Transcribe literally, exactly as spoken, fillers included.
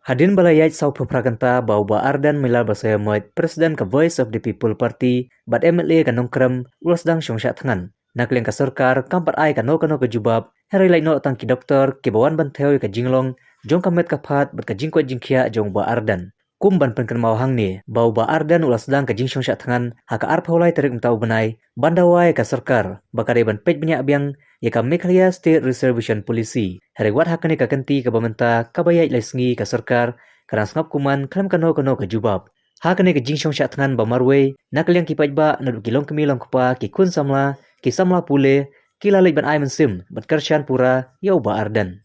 Hadien ba la ïaid saw phew phra kynta ba u Bah Ardent Miller Basaiawmoit, President ka Voice of the People Party bad M L A ka Nongkrem, u la sdang shong shah thngan. Na ka liang ka sorkar kam pat ai kano kano ka jubab, hynrei lait noh tang ki doktor kiba wan ban thew ïa ka jinglong jong ka met ka phad bad ka jingkoit jingkhiah jong u Bah Ardent. Kum ban pynkynmaw hangne ba u Bah Ardent u la sdang ka jingshong shah thngan ha ka arphew lai tarik mynta u bnai, ban dawa ïa ka sorkar ba ka dei ban peit bniah biang ïa ka Meghalaya State Reservation Policy. Hynrei wat ha kane ka kynti kaba mynta kaba ïaid lai sngi ka sorkar ka dang sngap kumne khlem kano kano ka jubab. Ha kane ka jingshong shah thngan ba marwei, na ka liang ki paidbah naduh ki longkmie longkpa, ki khun samla, ki samla pule, ki la leit ban ai mynsiem bad kyrshan pura ïa u Bah Ardent.